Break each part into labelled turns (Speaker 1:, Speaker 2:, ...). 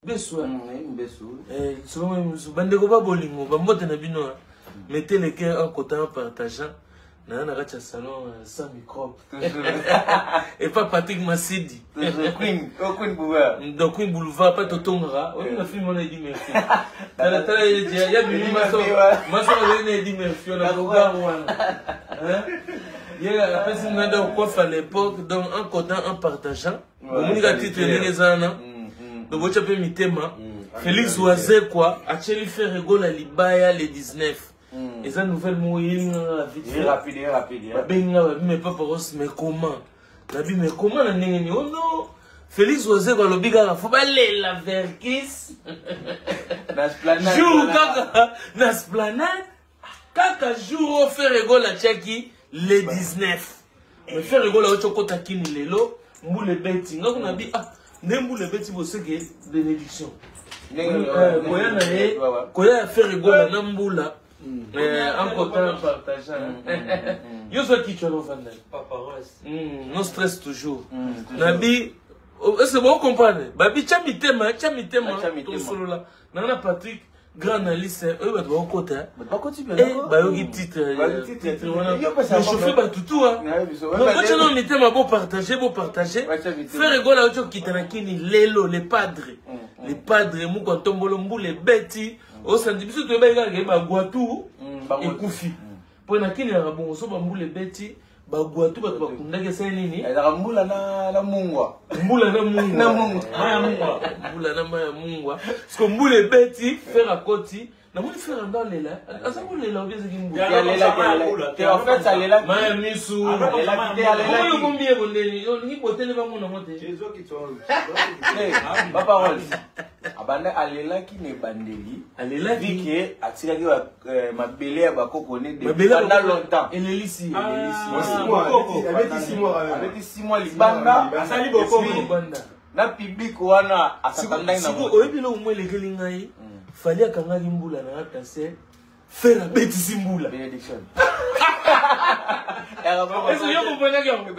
Speaker 1: Mbesu eh, lisolo mosusu bandeko ba bolingo bambote na bino mettez le cœur en cotant en partageant naza na kati ya salon euh, sans microbe et pas Patrick Masidi
Speaker 2: Queen oh, Queen Boulevard
Speaker 1: donc Queen Boulevard pas totongaka oyebi na film wana Eddie Murphy tala tala ya bimi maso maso azali na Eddie Murphy na bogar wana ye apesi nga donc coiffe à l'époque donc en cotant en partageant bomoni ka titre ndenge eza wana mm, mm. donc botya mpe mitema mm. Félix Wazekwa atyeli Ferre Gola libaya le 19 eza nouvelle moko eyeli nga vite babengi nga babi mais papa Ross mais comment nabi mais comment na ndenge nini oh non Félix Wazekwa alobi kaka fo balela Verkis jour kaka na esplanade kaka jour oyo Ferre Gola atiaki le 19 mais Ferre Gola oti okota kini lelo mbula ebeti nga kuna bi ah nde mbula ebeti boseke bénédiction eh, koya na ye koya ya Ferre Gola na mbula eh, en comptant en partageant mm, mm, mm, yo zwa kichwa novanda no stress toujours nabi oh, est-ce que vous comprenez babi tya mitema tya mitema tosolola nanga na Patrick grand analyste oyo bato bakokota eh, bayoki titre eh, titre wana echauffe bato tu botya nao mitema bopartage bopartage Ferre Gola oti okita na kini lelo le padre mm, mm. le padre moko ntombolo mbula ebeti osandi biso toyebaki kaka ke bagwatu ekufi mpo na kini yaka bongo so bambula ebeti bagwatu bato bakundaki esali nini
Speaker 2: ezalaka mbula na mungwa
Speaker 1: mbula na mungwa mbula na mai ya mungwa parceke mbula ebeti Ferre akoti namoni Ferre ando alela aza kolela obi ezaki mbula mai ya misu oyo kombi ye bondeni olingi botele bamona ngo te
Speaker 2: papa abanda alelaki na ebandeli
Speaker 1: alelaki
Speaker 2: ke atikaki eh, mabele ya bakoko ne pendant longtemps
Speaker 1: elelisi
Speaker 2: abeti 6 mois libanda
Speaker 3: asali bokoko
Speaker 2: na public wana asakandaki na
Speaker 1: oyebi eloko mo elekeli ngai mm. Fally akangaki mbula na atase Ferre abetisi mbula
Speaker 2: bénédiction
Speaker 1: yo komprenaki yango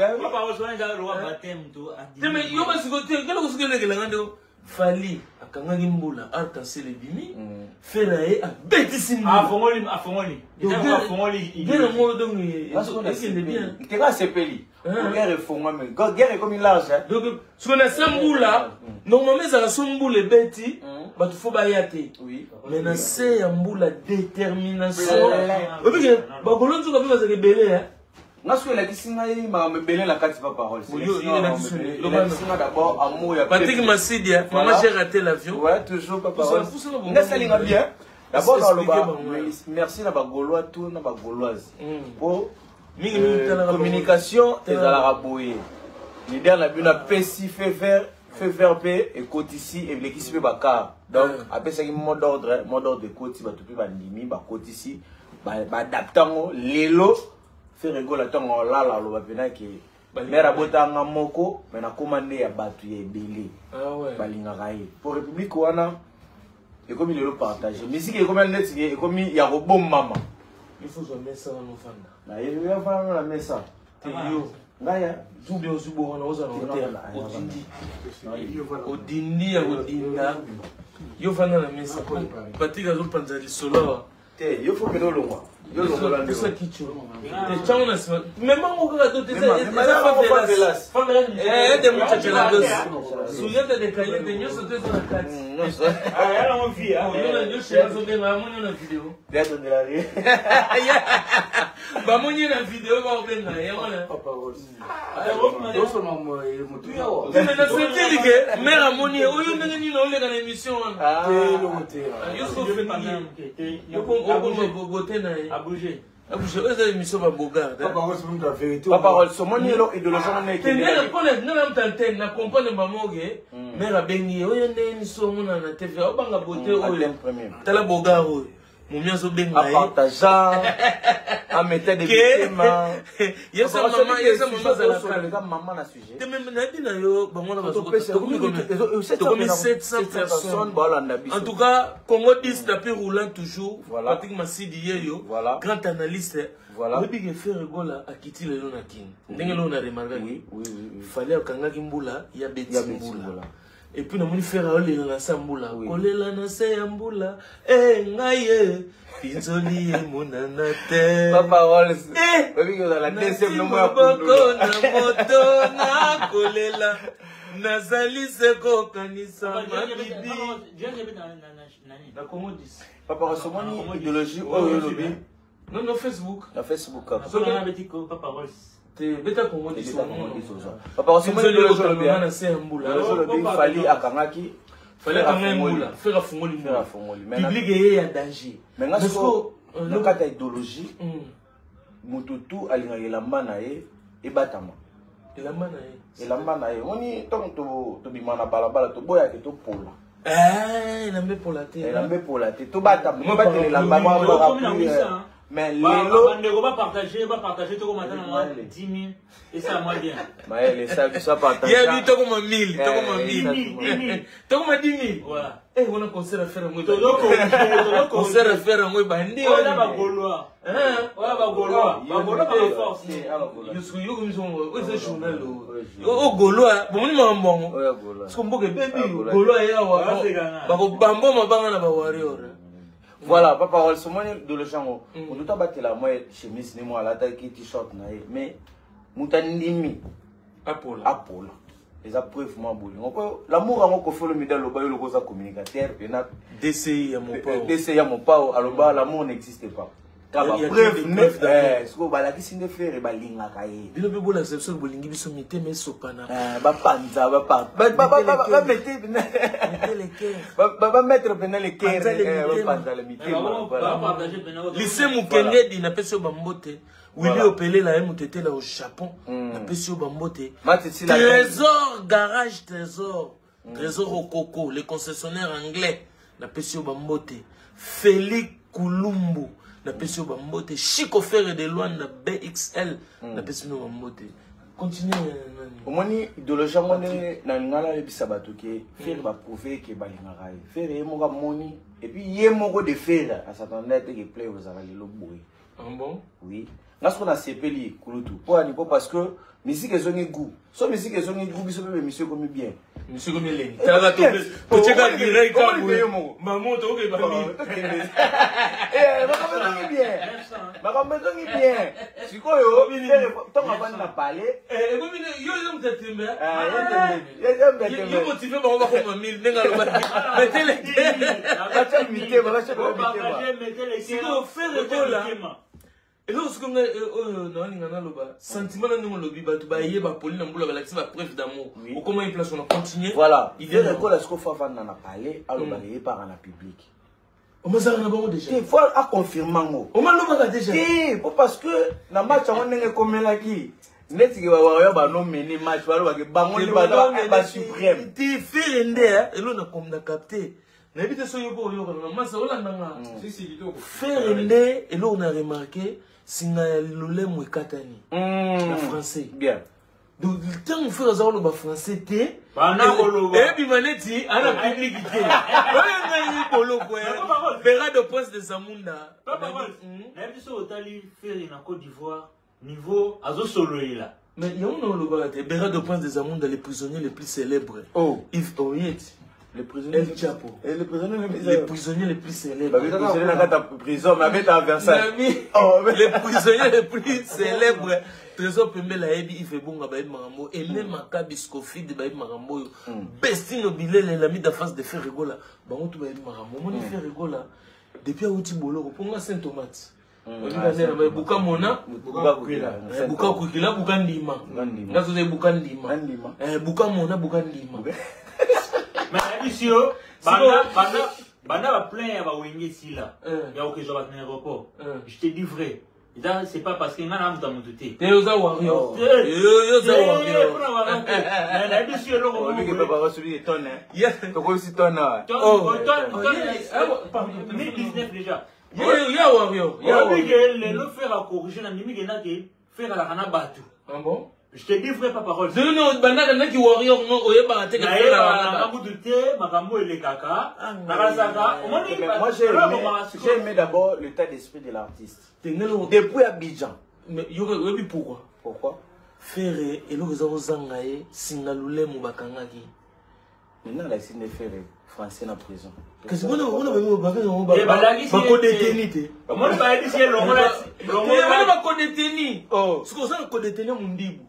Speaker 1: te mais yo basiko te keloko soki elekelanga nde Fally akangaki mbula arc-en-ciel ebimi mm. Ferre ye abetisi
Speaker 3: mbula afongoli
Speaker 1: bien yango donc ekende bien
Speaker 2: teka asepeli guerre efongwami guerre ekomi large
Speaker 1: donc soki na se mbula normalement ezala so mbula ebeti mm. bato fo baya te mais na se ya mbula détermination obike bagolo nzoka mpe bazalaka ebele
Speaker 2: nga soki elakisi ngai makambo ebele na kati pa parole elakisi nga d'abord amour ya
Speaker 1: Patrick Masidia maman j'ai raté l'avion
Speaker 2: ouais toujours pa parole nga salinga bien d'abord naloba merci na bagaulois tout na bagauloise po euh, communication ezalaka boye leader na bino apesi feu vert feu vert mpe ekotisi elekisi mpe bakar donc apesaki mot d'ordre mot d'ordre ekoti bato mpe bandimi bakotisi baadapte yango lelo Ferre Gola ntango alala aloba mpena ke mare abotanga moko me nakóma nde ya bato ya ebele ah balingaka ye po république wana ekomi lelo partage misiki ekomi neti ekomi ya kobombama nayebi ofanda na mesa ngai
Speaker 1: zube ozwi wana ozala odindi odindi ya kodinda yo fanda na mesa Patrick azopanza lisolo awa
Speaker 2: te yo fo pene olongwa yo longola nde
Speaker 1: pusa kicho te chango na sima mema ngo kaka to te
Speaker 2: eza
Speaker 1: eh de muchacha la dos suyete de caliente nyonso te eza na kati
Speaker 2: nyonso
Speaker 3: ah yala ngo vie ah
Speaker 1: yo na yo shela zo benga amoni na video
Speaker 2: théâtre de la rue
Speaker 1: bamoni na video baobenga ye wana nasenteli ke mare amoni ye oyo ndenge nini oleka na émission wana bote na ye abouge oyo eza émission babogard
Speaker 2: omoni elo idéologie wana
Speaker 1: ekendenga mutu antenne na comprendre bamoke mare abengi ye oyo ndenge niso omona na tv obanga bote oyo tala bogard oyo momi azobenga ye
Speaker 2: apartageant amete de mitema
Speaker 1: yesa mama yesa mama
Speaker 2: azalaka mama na sujet
Speaker 1: te mais nayebi na yo bango na bazotokomi 700 personnes
Speaker 2: balanda biso
Speaker 1: en tout cas Congo 10 tapis roulant toujours
Speaker 2: voilà.
Speaker 1: Patrick Masidi yeyo
Speaker 2: voilà.
Speaker 1: grand analyste
Speaker 2: voilà.
Speaker 1: oyebi ke Ferre Gola akiti lelo na Kin ndenge lelo na remarkaki
Speaker 2: oui, oui, oui, oui.
Speaker 1: Fally akangaki mbula ya beti mbula. Et puis namoni Ferre aolela na se ya mbula. Kolela na se ya mbula e ngai ye pinzoli emonana te.
Speaker 2: Papa Rolls.
Speaker 1: Eh!
Speaker 2: Oyebi kozala deuxième nomo ya
Speaker 1: maboko
Speaker 2: kundula.
Speaker 1: na moto nakolela, nazali se kokanisa mabibi na Congo 10.
Speaker 2: Papa Rolls, omoni idéologie oyo olobi
Speaker 1: Non, non, Facebook.
Speaker 2: Na Facebook kaka.
Speaker 1: Te, beta Congo 10.
Speaker 2: Papa Rolls, omoni idéologie olobi,
Speaker 1: na se ya mbula.
Speaker 2: Idéologie olobi, Fally akangaki.
Speaker 1: Fally akangaki mbula, Ferre afungoli
Speaker 2: Ferre
Speaker 1: mbula.
Speaker 2: afungoli. Mais na-
Speaker 1: Public eye ya danger.
Speaker 2: Mais nga
Speaker 1: Mais
Speaker 2: siko
Speaker 1: siko,
Speaker 2: na kati ya idéologie,
Speaker 1: moto
Speaker 2: tu alingaka elamba na ye ebatama.
Speaker 1: Elamba na ye.
Speaker 2: Elamba na ye. Omoni ntango tobima na balabala, toboyaka topola.
Speaker 1: Eh, elamba epola te.
Speaker 2: Elamba epola te. Tobatama,
Speaker 1: Moi,
Speaker 2: tobatela elamba,
Speaker 1: parapluie,
Speaker 2: mwa
Speaker 3: tokomi na
Speaker 2: parapluie,
Speaker 3: wisa, hein.
Speaker 2: Mais lelo
Speaker 3: bandeko bapartage, bapartage, tokomata na mwa 10 000, esala mwa bien.
Speaker 2: Mayele esa biso apartage.
Speaker 1: Ye bi tokoma 1000, tokoma
Speaker 2: Eh,
Speaker 1: 1000.
Speaker 3: 10 000.
Speaker 1: Tokoma 10 000.
Speaker 3: Voilà.
Speaker 1: Eh, wana concert affaire yango ebandi.
Speaker 3: Tozoko
Speaker 1: Concert affaire yango ebandi.
Speaker 3: oyo bagaulois.
Speaker 1: Hein?
Speaker 3: Oyo bagaulois, bagaulois baka force.
Speaker 1: Yosuku yoko miso oyo eza journal oyo. O gaulois, bomoni makambo yango.
Speaker 2: Oyo gaulois.
Speaker 1: Parce que mboka ebebi,
Speaker 2: Oyo gaulois.
Speaker 1: gaulois ye awa.
Speaker 3: Basekana.
Speaker 1: Bakobamba mabanga na ba warrior.
Speaker 2: Voilà, papa Rolls, omoni idéologie yango. Moto to abatela mwa chemise ne mwa alataki t-shirt na ye, mais moto andimi
Speaker 1: Apola.
Speaker 2: apola. Eza preuve mwa bolingo. Po l'amour yango Koffi Olomide aloba yo lokoza communicateur pena
Speaker 1: DCI ya Mopao.
Speaker 2: DC ya Mopao aloba l'amour n'existe pas. Kaba
Speaker 1: Il y a
Speaker 2: preuve
Speaker 1: des
Speaker 2: ne
Speaker 1: preuves d'amour.
Speaker 2: eh siko balakisi nde Ferre balingaka ye.
Speaker 1: Bino mpe bolakisa biso bolingi biso mitema esopana.
Speaker 2: Eh, bapanza ba ba ba ba ba ba mete
Speaker 1: Meteleke.
Speaker 2: ba ba mettre pena le cœur,
Speaker 1: Panza le
Speaker 2: eh,
Speaker 1: mitema.
Speaker 2: bapanza le mitema. Voilà.
Speaker 3: Bapartage pena.
Speaker 1: Lycée Mukengedi napesi yo bambote. Willy
Speaker 2: Voilà.
Speaker 1: Opelela ye moto etela au Japon. Napesi yo bambote.
Speaker 2: Mati Sila.
Speaker 1: Trésor Garage Trésor. Trésor Okoko, le concessionnaire anglais. Napesi yo bambote. Félix Kulumbu. Napesi yo bambote. Chico Ferre de Luanda BXL. Napesi yo bambote. Continue nani.
Speaker 2: Omoni idéologie yango ndenge na linga nayebisa bato ke Ferre baprouve ke balingaka ye. Ferre ye moko amoni, et puis ye moko de Ferre asatandai te ke play ozala lelo boye.
Speaker 1: Ah bon?
Speaker 2: Oui, nga soko nasepeli kulutu mpo ani mpo parce que musique ezongi goût. So musique ezongi goût, biso mpe émission ekomi bien.
Speaker 1: Monsieur comme Eleni.
Speaker 2: Eh,
Speaker 1: Tala
Speaker 2: bien.
Speaker 1: to tocheka
Speaker 2: Omoni
Speaker 1: direct
Speaker 2: omoni
Speaker 1: boye.
Speaker 2: pe yo moko.
Speaker 1: Maman to ke ba mi.
Speaker 2: Eh, makambo ezongi bien, makambo ezongi bien. Sikoyo Ferre, ntongo avandi na palais.
Speaker 1: Eh, ekomi yo yo mutatembe.
Speaker 2: Eh, ye tembe.
Speaker 1: Yo motivé bango bakoma 1000 ndenge alobaki. Meteleke.
Speaker 2: Batia mitema, batia mitema.
Speaker 3: Bapartage, mettez les
Speaker 1: Sikoyo Ferre Gola. Eloko soki ngai oyo naolinga naloba sentiment na ndenge olobi bato baye bapoli na mbula balakisi bapreuve d'amour. Okoma place, on a continué.
Speaker 2: Voilà.
Speaker 1: Idée
Speaker 2: Ferre Gola sikoyo faut avanda na palais, alobaka ye paka na public.
Speaker 1: Omazalaka na bango déjà.
Speaker 2: Te, faut aconfirme yango.
Speaker 1: Omalobaka déjà.
Speaker 2: Te, po parce que na match yango ndenge ekomelaki neti ke bawayo banomene match, balobaki bango nde baza basuprême.
Speaker 1: Te, Ferre nde eloko na capté, nayebi te soki yo mpo oyokana na masa olandanga. Ferre nde eloko na remarqué, singa ya lolemo ekatani na français.
Speaker 2: Bien.
Speaker 1: Donc ntango Ferre aza koloba français te,
Speaker 3: Bana koloba.
Speaker 1: eyebima neti ana public te. Oyo ngai boloko Berado Prince de Zamunda.
Speaker 3: Papa Rolls, nayebi so otali Ferre na Côte d'Ivoire, niveau azosololela.
Speaker 1: Mais yango na olobaka te, Berado Prince de Zamunda, le prisonnier le plus célèbre.
Speaker 2: Oh.
Speaker 1: Yves Oyet.
Speaker 2: Le prisonnier.
Speaker 1: El Chapo.
Speaker 2: Eh, le prisonnier le plus
Speaker 1: Le prisonnier le plus célèbre.
Speaker 2: Babi prisonnier na kati ya prison, mais abeta Versailles.
Speaker 1: Nami,
Speaker 2: Oh, mais-
Speaker 1: le prisonnier le plus célèbre. Trésor Pembele ayebi, Yves Ebonga bayebi makambo, Aimé Makabi Scofield bayebi makambo oyo. Bestino Bilele, l'ami d'enfance de Ferre Gola, bango tu bayebi makambo. Omoni Ferre Gola depuis awuti boloko mpo nga Saint Tomate. Oyebi nde na baye buka mona.
Speaker 2: Buka kwila.
Speaker 1: Eh, buka kwikila, buka ndima.
Speaker 2: Buka ndima.
Speaker 1: Nga soza buka ndima.
Speaker 2: Buka ndima.
Speaker 1: Eh, buka mona, buka ndima.
Speaker 3: Mais nayebi si yo banda banda banda baplein ya bawenge esila
Speaker 1: Eh.
Speaker 3: ya kokezwa bato na aéroport.
Speaker 1: Eh.
Speaker 3: Je te dis vrai, eza c'est pas parce que nga na moto ya moto te.
Speaker 1: Te, oza warrior.
Speaker 3: Te.
Speaker 1: Yo oza
Speaker 3: Te,
Speaker 1: warrior.
Speaker 3: mpona warrior te. Mais nayebi si eloko moko
Speaker 2: Olobiki
Speaker 3: boye.
Speaker 2: papa basubi tonne.
Speaker 1: Yeah.
Speaker 2: Tokoyebisi tonne awa.
Speaker 1: Oh.
Speaker 3: Ton-
Speaker 1: Oh,
Speaker 3: ton-
Speaker 1: yeah. Ah, ouais, pardon.
Speaker 3: 2019 déjà.
Speaker 1: Yo warrior. Yo
Speaker 3: Oyebi
Speaker 1: warrior.
Speaker 3: ke lelo Ferre acorrige na ndimi kendake Ferre alaka na bato.
Speaker 1: Ah bon?
Speaker 3: Je te dis vrai, papa Rolls.
Speaker 1: Non, non, bandaka naki warrior no oyebaka te ke Ferre
Speaker 3: Nayebaka
Speaker 1: alaka.
Speaker 3: nanga kutu te makambo elekaka.
Speaker 1: Ah,
Speaker 3: Nakazaka omoni.
Speaker 2: Mais moi j'ai aimé d'abord l'état d'esprit de l'artiste.
Speaker 1: Te ngelo
Speaker 2: Depuis Abidjan.
Speaker 1: Mais yo oyebi pourquoi?
Speaker 2: Pourquoi?
Speaker 1: Ferre eloko eza kozanga ye singa lolemo bakangaki.
Speaker 2: Maintenant alakisi nde Ferre français na prison.
Speaker 1: Kasi wana wana bango bakodeteni te.
Speaker 3: Omoni bayebisi ye longola
Speaker 1: longola wana bakodeteni. Oh. Soki oza na kodeteni ya mundibu.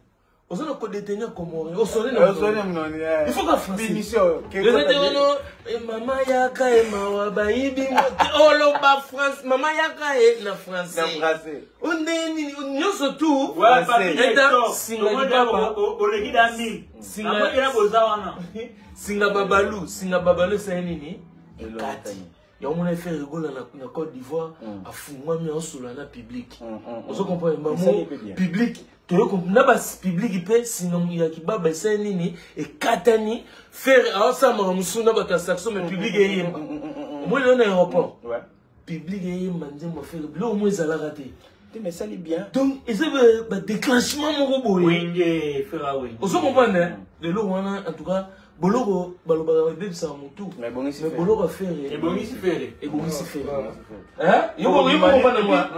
Speaker 1: Oza na kodeteni ya Comore. Osone na
Speaker 2: Osone mnoni.
Speaker 1: Il faut ka français. Punition. Eza te wana mama yaka e mawa bayibi oloba France mama yaka e na français.
Speaker 2: Na français.
Speaker 1: Onde nini nyonso tout.
Speaker 3: Eta singa libaba. Oleki da 1000. Singa boza wana.
Speaker 1: Singa babalu, singa babalu esali nini? Ekati. Yango mona Ferre Gola na Côte d'Ivoire afungwami aosolola na public. Ozo comprendre mamo public toyo na ba public mpe singa ya kibaba esali nini? Ekatani. Ferre aosala makambo mosusu na bato ya saxo mais public eyemba. Omoni lelo na aéroport. Public eyemba nzembo Ferre biloko mo ezalaka te.
Speaker 2: Te mais sali bien.
Speaker 1: Donc eza ba déclenchement moko boye.
Speaker 3: Wenge Ferre wenge.
Speaker 1: Ozo comprendre lelo wana en tout cas boloko balobaka ebebisaka motu.
Speaker 2: Mais ebongisi
Speaker 1: Mais boloko Ferre.
Speaker 3: Ebongisi Ferre.
Speaker 1: Ebongisi Ferre. Hein? Yo ko comprendre moi.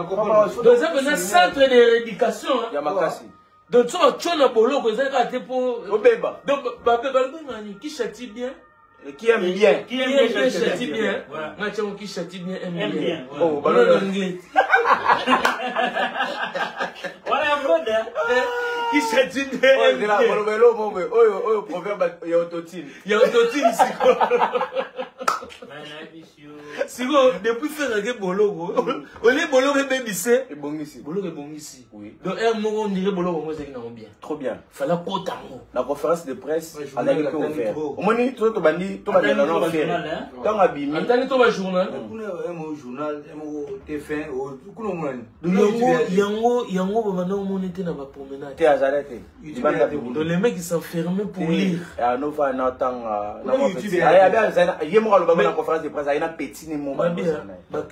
Speaker 1: Donc eza mpenza centre de rééducation.
Speaker 2: Ya makasi.
Speaker 1: Donc soki batyo na boloko eza kaka te po
Speaker 2: obeba.
Speaker 1: Donc balobengani qui châtie bien.
Speaker 2: Qui aime bien.
Speaker 1: Qui aime bien, châtie bien. Nga tiango qui châtie bien, aime bien.
Speaker 2: Oh,
Speaker 1: balo en anglais.
Speaker 3: Voilà un mode.
Speaker 1: Qui châtie bien, aime bien.
Speaker 2: Balo balo mo oyo oyo proverbe ya autotine.
Speaker 1: Ya autotine siko. Siko depuis faire ke boloko. Ole boloko ebebise.
Speaker 2: Ebongisi.
Speaker 1: Boloko ebongisi.
Speaker 2: Oui.
Speaker 1: Donc un moko on dirait boloko ngo ezaki nango bien.
Speaker 2: Trop bien.
Speaker 1: Fala kota ngo.
Speaker 2: La conférence de presse azalaki mpe ouvert. Omoni to tobandi tobandela na Ferre. Ntango abimi.
Speaker 1: Atani to ba journal.
Speaker 4: Kuna mo journal mo TF1 kuna monani.
Speaker 1: Yango yango babanda omoni te na ba promenade.
Speaker 2: Te azala te.
Speaker 1: Donc les mecs ils s'enfermaient pour lire.
Speaker 2: Ah no fa na tanga na mo petit. Ay abi azala ye moko alobaka na conférence de presse aye na petit ni mo ba.
Speaker 1: Ba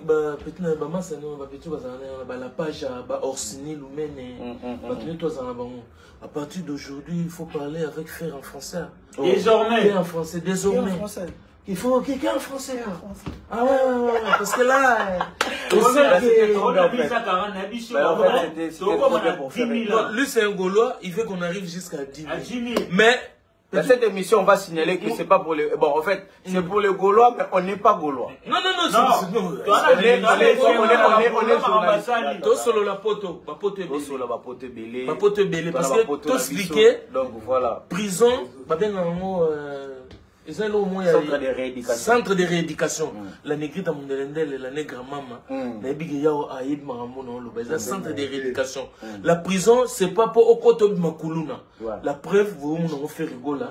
Speaker 1: petit na ba masa no ba petit bazala na ba la page ba Orsini Lumene. Ba tuni to azala bango. À partir d'aujourd'hui, il faut parler avec Ferre en français.
Speaker 3: Désormais.
Speaker 1: En français, désormais. Il faut quelqu'un en français. Ah ouais, ouais, ouais, parce que là, lui, c'est un Gaulois, il veut qu'on arrive jusqu'à 10 000. Mais
Speaker 2: dans cette émission, on va signaler que c'est pas pour les... Bon, en fait, c'est pour les Gaulois, mais on n'est pas Gaulois.
Speaker 1: Non, non, non,
Speaker 2: on est journaliste.
Speaker 1: Tosolo la poto, bapoto ebele.
Speaker 2: Tosolo bapoto ebele.
Speaker 1: Bapoto ebele, parce que tosliqué.
Speaker 2: Donc voilà.
Speaker 1: Prison, babenga
Speaker 2: centre de rééducation.
Speaker 1: Centre de rééducation. La négrite à Mundelendele, la nègre mama, centre de rééducation. La prison, c'est pas pour Okoto Makuluna. La preuve, vous on fait rigoler.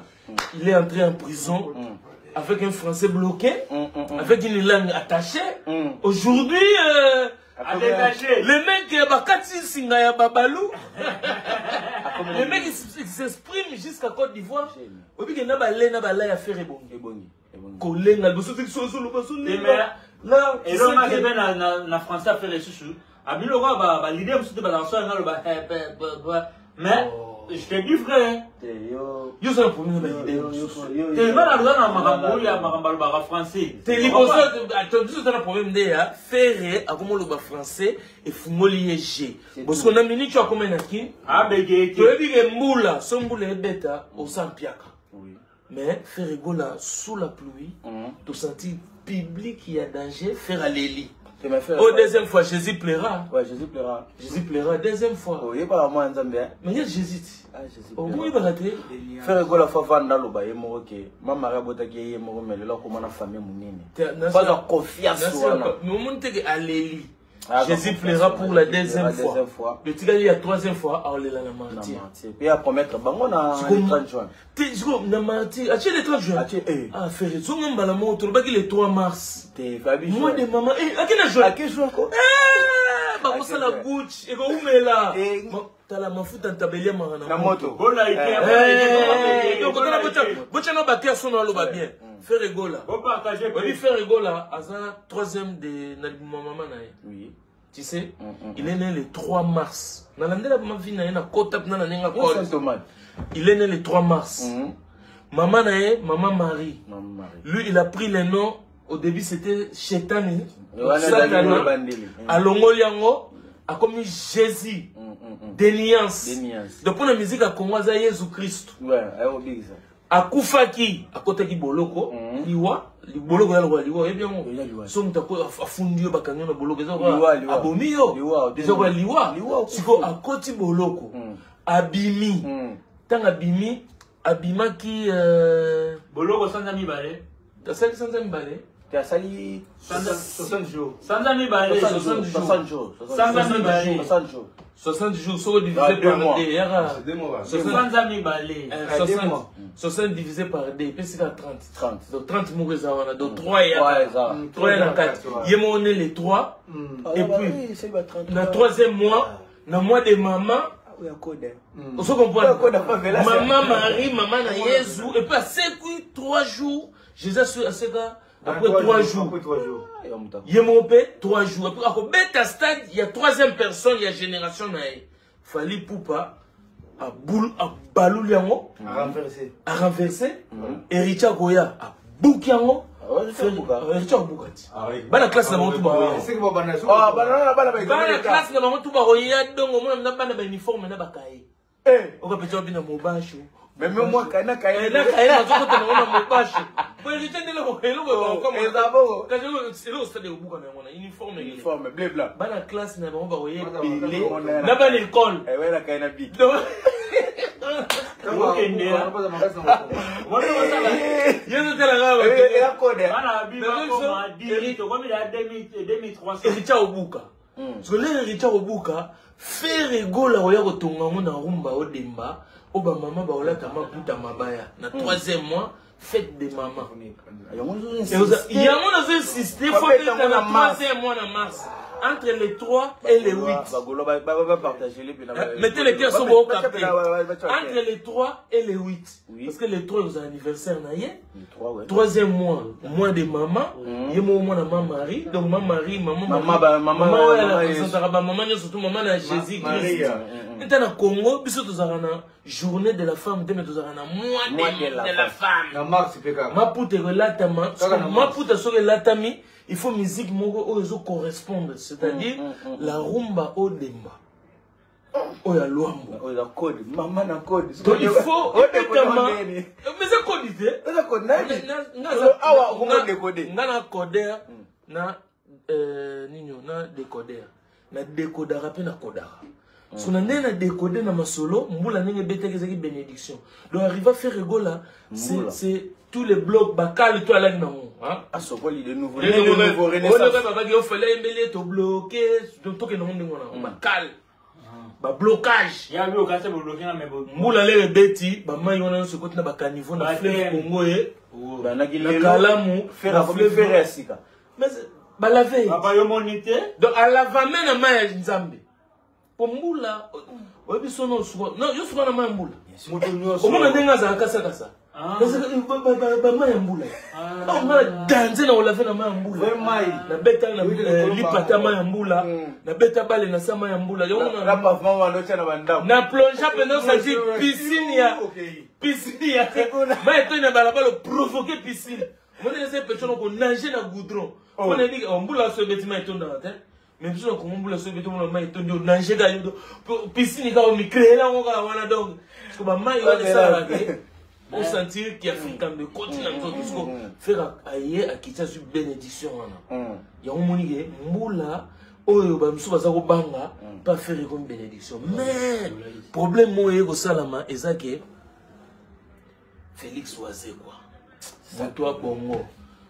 Speaker 1: Il est entré en prison avec un français bloqué, avec une langue attachée. Aujourd'hui, les mecs, Bakati Singaya Babalou, les mecs ils s'expriment jusqu'à Côte d'Ivoire. Obi ke na ba le na ba la ya faire ebongi.
Speaker 2: Ebongi.
Speaker 1: Kolenga liboso te so so loba so lenga.
Speaker 3: Là, et là, moi, je vais na français faire les chouchous. Abilo ba ba leader mususu ba so nga loba mais je te dis frère.
Speaker 1: Yo so problème ba leader.
Speaker 3: Te mal na makambo ya makambo ba français.
Speaker 1: Te liboso to biso na problème nde ya faire akomo loba français et fungoli ye G. Parce qu'on a minute tu akoma na ki.
Speaker 3: Ah bege.
Speaker 1: To yebi ke mbula, so mbula ebeta o sampiaka. Mais Ferre Gola sous la pluie, tu sentis public qui a danger, faire aller lit. Oh, deuxième fois, Jésus pleura.
Speaker 2: Ouais, Jésus pleura.
Speaker 1: Jésus pleura, deuxième fois.
Speaker 2: Oh, il est pas moi, Nzambe.
Speaker 1: Mais il y a Jésus.
Speaker 2: Ah, Jésus.
Speaker 1: Oh, oui, il va rater.
Speaker 2: Ferre Gola, faut vendre dans le bail, moi, ok. Ma mère a boté, moi, mais là, comment la famille, mon nene. Pas de confiance,
Speaker 1: Mais au monde, t'es allé lit. Jésus pleura pour la deuxième fois. Le tigre, il y a troisième fois, on est là, la martyr.
Speaker 2: Et à promettre, bon, on a le 30 juin.
Speaker 1: Na martyr, ah, tu es le 30 juin? Ah, frère, tu es le 3 mars. Moi, de maman, eh, à quel jour?
Speaker 2: À quel jour encore?
Speaker 1: Eh, bah, on s'en la goutte, et où est là? T'as la mafuta, t'as belé,
Speaker 2: na moto.
Speaker 1: Donc, on a bocha, bakea son aloba bien. Ferre Gola.
Speaker 3: Bon partager.
Speaker 1: Oui, Ferre Gola, aza troisième de na maman na ye.
Speaker 2: Oui.
Speaker 1: Tu sais, il est né le 3 mars. Nalandela ma vie na ye na kota na na nenga
Speaker 2: kol.
Speaker 1: Il est né le 3 mars. Maman na ye, maman Marie. Lui, il a pris le nom. Au début, c'était Chetani. Satana. Alongoli yango a comme Jésus. Déniance. Donc pour la musique à Congo, c'est Jésus Christ.
Speaker 2: Ouais, ayo big ça.
Speaker 1: Akufaki, akotaki boloko, liwa, boloko ya lokola liwa, oyebi yango.
Speaker 2: Eza liwa.
Speaker 1: So moto afundi yo, bakangi yo na boloko, eza
Speaker 2: Liwa,
Speaker 1: lokola
Speaker 2: liwa.
Speaker 1: abomi yo.
Speaker 2: Liwa,
Speaker 1: Eza lokola liwa.
Speaker 2: Liwa, okufi.
Speaker 1: Sikoyo akoti boloko, abimi. Ntango abimi, abimaki
Speaker 3: Boloko sanza mibale.
Speaker 1: Asali sanza mibale.
Speaker 2: Te asali
Speaker 4: 60 jours.
Speaker 3: Sanza mibale.
Speaker 1: 60 jours.
Speaker 2: 60 jours.
Speaker 3: Sanza mibale.
Speaker 2: 60 jours.
Speaker 1: 60 jours, soko divisé
Speaker 2: Ah, deux
Speaker 1: par
Speaker 2: mois.
Speaker 1: deux, yaka.
Speaker 4: C'est deux mois.
Speaker 1: 60.
Speaker 3: Sanza mibale.
Speaker 4: Ah, deux mois.
Speaker 1: 60 divisé par 2, epesika 30.
Speaker 2: 30.
Speaker 1: Donc 30 moko eza wana, donc 3 ya.
Speaker 2: Ouais, eza.
Speaker 1: 3 na 4.
Speaker 4: Ouais.
Speaker 1: Ye moko ne les 3. Et puis,
Speaker 2: c'est ba 33.
Speaker 1: na troisième mois, na mois de maman,
Speaker 2: Oya code.
Speaker 1: ozo comprendre.
Speaker 2: Oya code, pas vela,
Speaker 1: Maman Marie, maman na Yesu, et puis asekwi 3 jours, Jésus aseka après 3 jours.
Speaker 4: Après 3 jours.
Speaker 2: Ya mutako.
Speaker 1: Ye moko mpe 3 jours. Et puis akobeta stade, il y a troisième personne, il y a génération na ye. Fally Ipupa abaluli yango,
Speaker 4: A renversé.
Speaker 1: a renversé. Héritier akoya abuki yango.
Speaker 2: Ah ouais, Héritier abuka.
Speaker 1: Héritier abuka ti.
Speaker 4: Ah oui.
Speaker 1: Bana classe na bango tu bakoya.
Speaker 4: C'est que bon, bana
Speaker 2: Ah, bana bana ba
Speaker 1: Bana classe na bango tu bakoya dongo mona na bana ba uniforme na bakaye.
Speaker 2: Eh,
Speaker 1: Okapeta bina mobasho.
Speaker 2: mais même moi kana kaye.
Speaker 1: Na kaye nazokota nango na mobasho. Po Héritier ndele ko eloko
Speaker 2: Oh, eza bongo.
Speaker 1: Kasi eloko stade obuka na yango na uniforme.
Speaker 2: Uniforme bleu blanc.
Speaker 1: Bana classe na bango bakoya
Speaker 4: Bana
Speaker 1: ebele.
Speaker 2: bana-
Speaker 1: Na bana école.
Speaker 2: Eh ouais, na kaye na bic.
Speaker 1: Donc
Speaker 3: Okende.
Speaker 1: yezo telaka
Speaker 2: Eh, eza code.
Speaker 3: Bana bi
Speaker 1: Mais
Speaker 3: bakoma
Speaker 1: biso,
Speaker 3: 10 tokomi na 2300.
Speaker 1: Héritier obuka. So lere Héritier obuka, Ferre Gola oya kotonga yango na rumba odemba, oyo bamama baolata maputa mabaya. Na troisième mois, fête de maman.
Speaker 2: Yango nzo
Speaker 1: Yango nazo insister, faut
Speaker 2: Babeta
Speaker 1: beta
Speaker 2: yango
Speaker 1: na
Speaker 2: na mars.
Speaker 1: troisième mois na mars. Entre les 3 et les 8.
Speaker 2: Bagolo ba ba ba partager les pena.
Speaker 1: Mettez les cœurs sur vos captés. Entre les 3 et les 8.
Speaker 2: Oui.
Speaker 1: Parce que les 3, ils ont anniversaire na ye.
Speaker 2: 3 ouais.
Speaker 1: Troisième mois, mois de maman. Ye mo mwana maman Marie. Donc maman Marie, maman
Speaker 2: Maman,
Speaker 1: Marie.
Speaker 2: ba- maman,
Speaker 1: maman, oyo
Speaker 2: maman
Speaker 1: ala
Speaker 2: Yesu.
Speaker 1: présentaka ba maman nyonso, surtout maman na Jésus Christ.
Speaker 4: Maria.
Speaker 1: Nta na Congo, biso tozalaka na journée de la femme te, mais tozalaka na mois
Speaker 2: Mois de la
Speaker 1: de la femme.
Speaker 4: Na mars pe kaka.
Speaker 1: Maputa ekolatama,
Speaker 4: Kaka na mars.
Speaker 1: maputa soki elatami, il faut musique moko oyo ezo correspondre, c'est-à-dire la rumba odemba. Oyo ya Luambo.
Speaker 2: Oyo eza code. Mama na code.
Speaker 1: Donc il faut
Speaker 2: Oyo
Speaker 1: ebetama.
Speaker 2: décoder ndeni.
Speaker 1: Mais eza code te.
Speaker 2: Eza code nani? Awa okomo décoder.
Speaker 1: Nga na coder na nini oyo, na décoder. Na décodara mpe na codara. So na ndenge na décoder na masolo, mbula ndenge ebetaki ezalaki bénédiction. Donc arriva Ferre Gola, c'est tous les blocs bakali to alaki nango, hein?
Speaker 2: Asokoli de nouveau.
Speaker 1: Ndenge
Speaker 2: De nouveau
Speaker 1: oyo
Speaker 2: renaissance.
Speaker 1: babaki yo fallait yembeli to bloqué, donc tokende ngo ndenge wana, bakali. Ba blocage.
Speaker 3: Ya bi okase boloki na mebo.
Speaker 1: Mbula lelo ebeti, bamai wana nyonso ekoti na bakaniveau na
Speaker 3: Ba
Speaker 1: fleuve
Speaker 3: thème.
Speaker 1: Congo ye.
Speaker 2: Banaki
Speaker 1: Na
Speaker 2: lelo.
Speaker 1: kalamu,
Speaker 2: Ferre
Speaker 1: na
Speaker 2: akomi
Speaker 1: fleuve.
Speaker 2: ferre ya sika.
Speaker 1: Mais balave.
Speaker 3: Papa yo moni te.
Speaker 1: Donc alavame na mai ya Nzambe. Po mbula, oyebi sono osuka. Non, yo suka na mai ya mbula.
Speaker 4: Moto nyonso.
Speaker 1: Omona ndenge azalaka kasakasa.
Speaker 3: Ah.
Speaker 1: Ba mai ya mbula. Ah, nga na danze na olave na mai ya mbula.
Speaker 4: Vrai mai.
Speaker 1: Na beta na,
Speaker 4: Oui, likolo
Speaker 1: lipata
Speaker 4: bango.
Speaker 1: mai ya mbula. Na beta bale na sa mai ya mbula. Yango na-
Speaker 2: Na pavement wana otya na bandako.
Speaker 1: Na plonge mpenza osati piscine ya piscine ya mai etoi na balabala provoke piscine. Omoni eza pecho na konage na goudron. Mpona yebi mbula so ebeti mai etondaka te. Mais biso na Congo mbula so ebeti omona mai etondi onage kaka yo piscine kaka omicréela yango kaka wana donc. Parce que ba mai wana esalaka te. Osentir ki Afrika mbe ekoti na nzoto. Parce que Ferre aye akiti azwi bénédiction wana. Yango omoni ke mbula oyo ba mosusu baza kobanga pa Ferre comme bénédiction. Mais problème oyo ekosalama eza ke Félix Wazekwa moto ya bongo.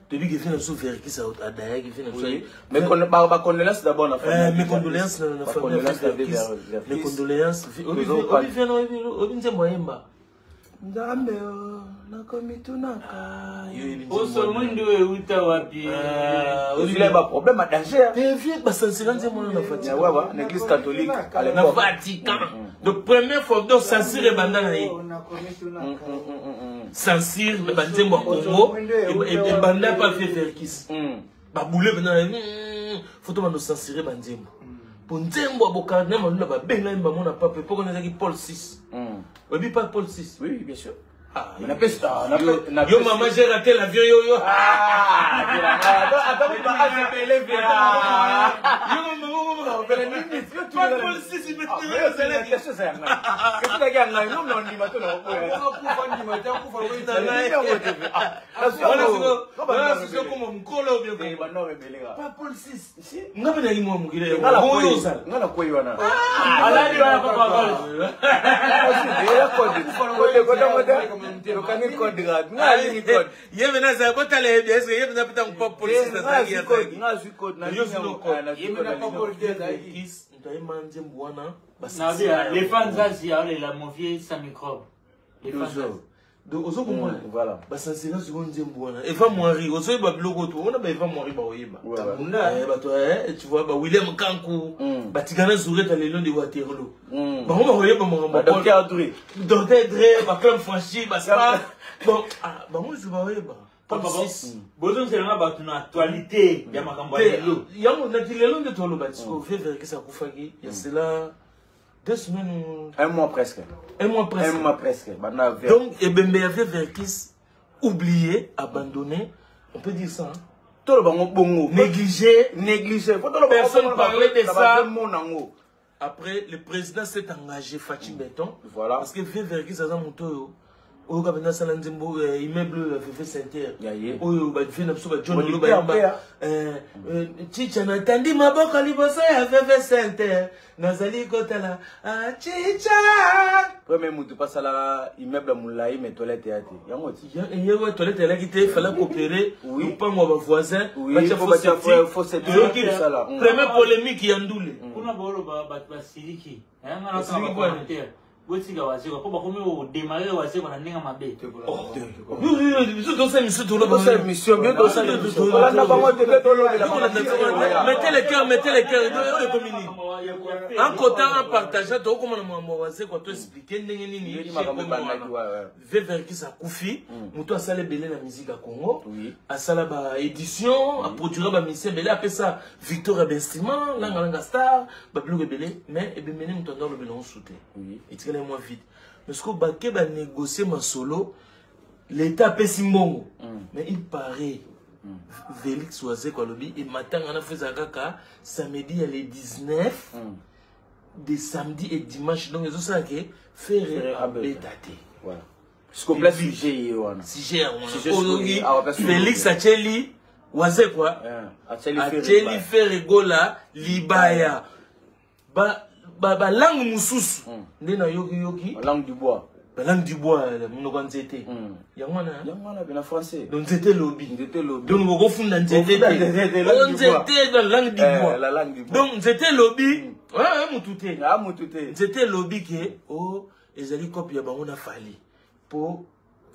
Speaker 1: Toyebi ke vi na biso Verckys adayaki vi na biso.
Speaker 2: Oui. Mais ba condoléances d'abord na famille.
Speaker 1: Mes condoléances na
Speaker 2: Ba
Speaker 1: famille
Speaker 2: condoléances na
Speaker 1: Verckys.
Speaker 2: Verckys.
Speaker 1: Mes condoléances.
Speaker 2: Toujours pas.
Speaker 1: Obi viens obi nzembo ayemba.
Speaker 2: Nzambe o, nakomitunaka.
Speaker 1: Yo yebi nzembo
Speaker 3: Oso
Speaker 1: wana.
Speaker 3: mwindu euta wapi?
Speaker 1: Ah, obi
Speaker 2: Ozila ba problème à danger.
Speaker 1: Te vie basansela nzembo wana na Vatican.
Speaker 2: Ya wawa, na église catholique à
Speaker 1: Na
Speaker 2: l'époque.
Speaker 1: Vatican. Donc première fois donc censure ebanda na ye. Censure ba nzembo ya Congo ebanda pa vie Verckys. Babule bena faut to bando censurer ba nzembo. Po nzembo ya bokardinal Malula babenga ye bamona pape poko nazaki Paul VI. Oyebi pas Paul VI?
Speaker 2: Oui, bien sûr.
Speaker 1: Ah,
Speaker 2: Mais na
Speaker 1: yo,
Speaker 2: na
Speaker 1: yo maman, j'ai raté l'avion, yo, yo.
Speaker 2: Ah, attends, attends, attends,
Speaker 1: Yo, maman, maman, maman. Okoma mokolo Paul 6 nga mpe nayaki mwa mokili oyo ozala
Speaker 2: nga nakwei wana
Speaker 3: alali wana papa
Speaker 2: okangi code nga alingi code
Speaker 1: ye mpe nazala botala ye bien eske ye mpenza mpe ntango pa paul 6 azalaki
Speaker 2: nga azwi code
Speaker 1: moto ayemba nzembo wana
Speaker 3: les fans zazi aolela mon vieux sans microbe. Les fans zazi.
Speaker 1: Donc ozo comprendre?
Speaker 2: Voilà.
Speaker 1: Basansela sikoyo nzembo wana Eva Moiri ozoyeba biloko to wana ba Eva Moiri baoyeba bato tu vois ba William Kanku batikana Zureta lelo de Waterloo bango bakoyeba makambo
Speaker 2: Dr Dre
Speaker 1: Dr Dre ba Club Franchi ba Spa bon bango nyonso baoyeba.
Speaker 3: Bozongiselanga bato na actualité ya makambo ya lelo.
Speaker 1: Yango nati lelo nde toloba sikoyo vieux Verckys akufaki ya cela 2 semaines.
Speaker 2: Un mois presque.
Speaker 1: Un mois presque.
Speaker 2: Un mois presque.
Speaker 1: Donc, Ebembe avait Verckys oublié, abandonné. On peut dire ça. Hein?
Speaker 2: Tout le bango bongo.
Speaker 1: Négligé.
Speaker 2: Négligé.
Speaker 1: Personne parlait de ça. Après, le président s'est engagé, Fatshi Béton.
Speaker 2: Voilà.
Speaker 1: Parce que vieux Verckys aza moto oyo kaka mpenza asala nzembo immeuble oyo ya Veve Center oyo bavie na biso bajohn olo bayamba chicha natandi maboko liboso ya Veve Center nazali kotala chicha
Speaker 2: premier mutu pasalaka immeuble ya molai mais toilette ya te yango ti
Speaker 1: yewa toilette elaki te fallait coopérer lopango ya bavoisin batia
Speaker 2: faux septique
Speaker 1: premier polémique ya ndule
Speaker 3: kuna baoloba bato basiliki botika Wazekwa mpo bakomi kodémarrer Wazekwa na ndenge mabe.
Speaker 1: Biso tosala mission.
Speaker 2: Tosala mission, bien tosala mission. Kolanda bango te, mpe tolobela.
Speaker 1: Mettez le cœur, mettez le cœur. Oyo ekomi nini en comptant, en partageant? Tokokoma na makambo ya Wazekwa, to expliquer ndenge nini Verckys akufi. Moto asala ebele na musique ya Congo, asala baédition, aproduira bamusicien ebele, apesa victoire ya bainstrument langalanga star, babiloko ebele. Mais ebemene moto anda olobela ngo te, etikali mwa vide. Mais sikoyo bake banégocie masolo, l'État apesi mbongo. Mais il paraît Félix Wazekwa alobi ematanga na fo ezala kaka samedi ya le 19, de samedi et dimanche. Donc ezosala ke Ferre abeta te.
Speaker 2: Sikoyo sujet ye wana.
Speaker 1: Sujet yango wana, Félix atieli Wazekwa, atieli Ferre Gola libaya. Balangue mosusu nde nayokiyoki.
Speaker 2: Langue du bois.
Speaker 1: Balangue du bois, monoko ya nzete yango wana.
Speaker 2: Yango wana na français.
Speaker 1: Donc nzete elobi.
Speaker 2: Nzete elobi.
Speaker 1: Donc bokofunda nzete te, nzete dans langue du bois.
Speaker 2: La langue du bois.
Speaker 1: Donc nzete elobi mutu te.
Speaker 2: Ah, mutu te.
Speaker 1: Nzete elobi ke o ezali cope ya bango na Fally po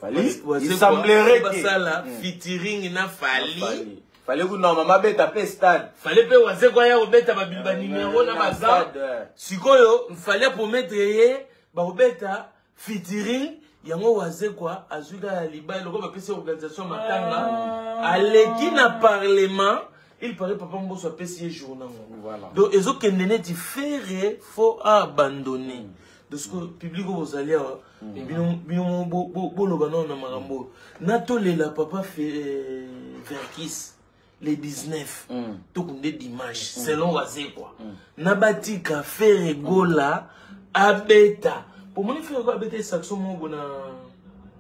Speaker 2: Fally, il semblerait que
Speaker 1: basala featuring na Fally.
Speaker 2: Fally ku normalement beta pe stade.
Speaker 1: Fally mpe Wazekwa ya kobeta banimero na baza. Sikoyo Fally apromettre ye bakobeta featuring yango. Wazekwa azwi kaka libaya lokola bapesi organisation matanga, aleki na parlement. Il paraît papa Mboso apesi ye jour nango. Donc ezokende neti Ferre faut abandonner. Donc ce que public oyo bozali awa, bino boloba nano na makambo oyo natolela papa Verckys le 19 tokunde dimanche selon Wazekwa na batika Ferre Gola abeta. Pomoni Ferre Gola abeta saxo moko na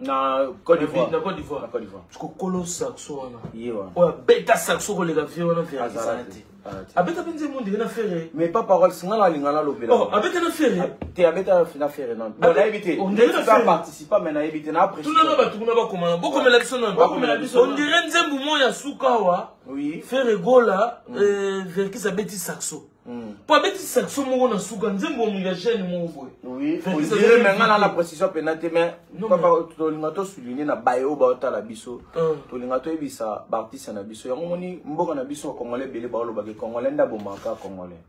Speaker 2: Na Côte d'Ivoire.
Speaker 1: Na Côte d'Ivoire.
Speaker 2: Na Côte d'Ivoire.
Speaker 1: Kokolo saxo wana
Speaker 2: ye wana.
Speaker 1: Oyo abeta saxo koleka vie wana Verckys
Speaker 2: Azala
Speaker 1: aza
Speaker 2: te.
Speaker 1: te.
Speaker 2: Azala te.
Speaker 1: Abeta mpe nzembo ndenge na Ferre.
Speaker 2: Mais pas parole singa na alinga nalobela.
Speaker 1: Oh, abeta na Ferre.
Speaker 2: Te, abeta na Ferre non. Bon, nayebi te.
Speaker 1: On dirait na
Speaker 2: Neti ba
Speaker 1: Ferre.
Speaker 2: participa mais nayebi te na apprécié.
Speaker 1: Tunana bato kuna bakomana, bokomela biso nano.
Speaker 2: Bakomela biso.
Speaker 1: On dirait nzembo moko ya suka awa. Ferre Gola, Verckys abeti saxo mpo abeti saxo moko na suka nzembo ya jeune moko boye.
Speaker 2: Oui, on
Speaker 1: Verckys
Speaker 2: dirait
Speaker 1: azali
Speaker 2: mais nga na
Speaker 1: invité.
Speaker 2: la précision pena te, mais
Speaker 1: Non,
Speaker 2: papa, tolinga tosouligne na baye oyo baotala biso. Tolinga toyebisa baartiste na biso yango. Moni mboka na biso, congolais ebele baolobaki congolais nde abomaka congolais.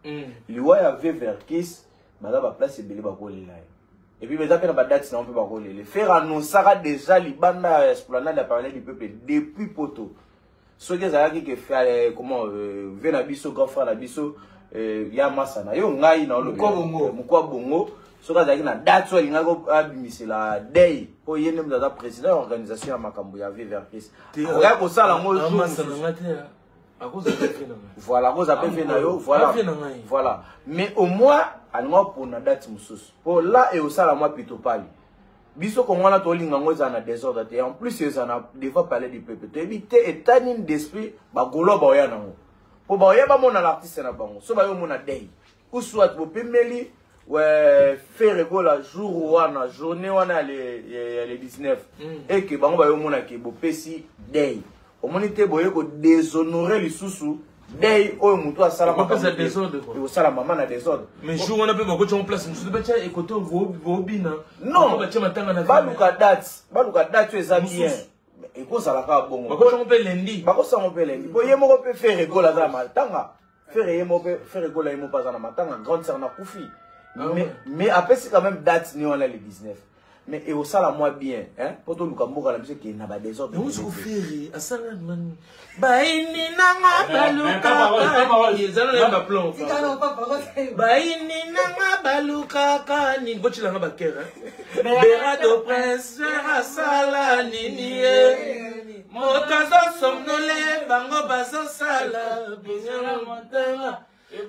Speaker 2: Liwa ya vieux Verckys, baza baplace ebele bakolela ye. Et puis baza mpe na badate nango mpe bakolela. Ferre annonçaka déjà libanda ya esplanade ya Palais du Peuple depuis poto. Soki ezalaki ke comment, vieux na biso, grand frère na biso, ya masa na yo ngai na
Speaker 4: Mokwa Bongo.
Speaker 2: Mokwa Bongo, soki azalaki na date oyo alingaki abimisela dei, mpo ye nde moto aza président ya organisation ya makambo ya vieux Verckys, akokaki kosala yango jour
Speaker 1: Amasa
Speaker 2: mosusu.
Speaker 1: Na nga te.
Speaker 2: Voilà, akoza mpe vie na yo, voilà, voilà. Mais au moins alinga opona date mosusu mpo la eosala mwa pitopali. Biso kongo wana tolinga yango ezala na désordre te. En plus ezala na devant palais du peuple. Toyebi te état nini d'esprit bagaulois baoya nango mpo baoya bamona l'artiste na bango. So bayo omona dei ou soit bopemeli Ferre Gola jour wana, journée wana ya le 19, et que bango bayo omona ke bopesi dei, omoni te boye kodéshonorer lisusu dei oyo motu asala. Ekosala mama na désordre.
Speaker 1: Mais jour wana mpe bakotia place mosusu, batya ekote bobina.
Speaker 2: Non, baluka date, baluka date oyo eza bien. Ekozala kaka bongo.
Speaker 1: Bakotiango mpe lundi.
Speaker 2: Bakosango mpe lundi po ye moko mpe Ferre Gola aza na matanga. Ferre ye moko mpe, Ferre Gola ye moko mpe aza na matanga, grande sœur nakufi. Mais apesi quand même date ni wana le 19, mais ekosala mwa bien mpo toluka mboka na biso ekende na badésordre.
Speaker 1: Yango Ferre asala nani, bayini nanga balukaka, ezala na baplan, bayini nanga balukaka nini, botilanga bakere Berado Prince asala nini, ye moto azosomnole, bango bazosala motema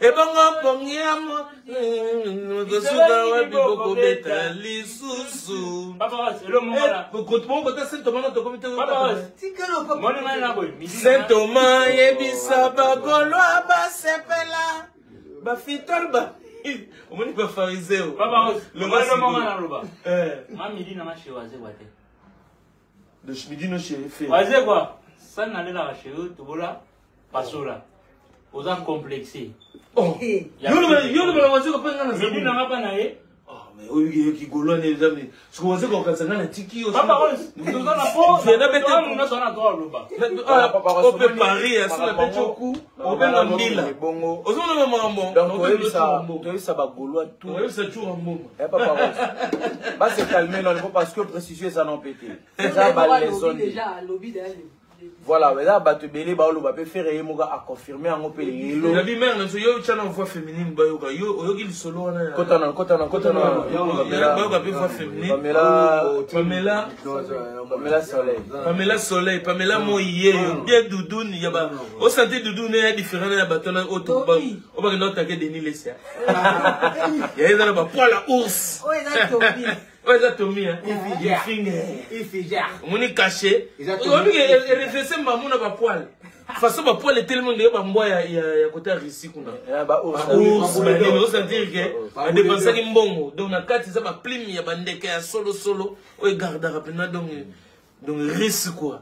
Speaker 1: ebongo pongi ya motosuka wapi, bokobeta lisusu kota Saint Thomas, tokomi te. Saint Thomas yebisa bagaulois basepela, bafitole ba omoni bafariseo.
Speaker 3: Midi nanga chez Wazekwa te.
Speaker 1: Midi no chez Ferre.
Speaker 3: Wazekwa sani nalelaka chez yo, tobola pasola, oza complexe.
Speaker 1: Yo lobela Wazekwa mpe nga na
Speaker 3: midi nanga mpa na ye.
Speaker 1: Mais oyoki yoki gaulois ne eza soki Wazekwa okanisa nga na tiki yo. Ope Paris aso na beti oku obenga mbila, ozomona makambo.
Speaker 2: Toyebisa bagaulois tout.
Speaker 1: Oyebisa Tshoura Mboma.
Speaker 2: Base calme non, parce que précision eza non mpe te, eza baleçon. Voilà, eza bato ebele baoloba mpe Ferre ye moko aconfirme yango mpe lelo.
Speaker 1: Nabi mare na biso, yo tya na voix féminine, bayoka yo, oyoki lisolo wana.
Speaker 2: Kotana, kotana, kotana.
Speaker 1: Bayoka mpe voix féminine.
Speaker 2: Pamela.
Speaker 1: Pamela.
Speaker 2: Pamela Soleil.
Speaker 1: Pamela Soleil, Pamela moi ye yo bien doudoune ya ba osante doudoune ya différent ya bato na oyo oyo bakenda otake Denis Lesia ya eza na bapoil ya ours. Oyo eza Tomi
Speaker 4: Ifiger.
Speaker 1: Omoni cachet oyebi erefese mamu na bapoil, façon bapoil etelemi ndenge bambwa ya côté ya Russie kuna, baours banini, osentir ke badépensaki mbongo. Donc na kati eza baplume ya bandeke ya solosolo oyo egardaka mpena donc risque quoi.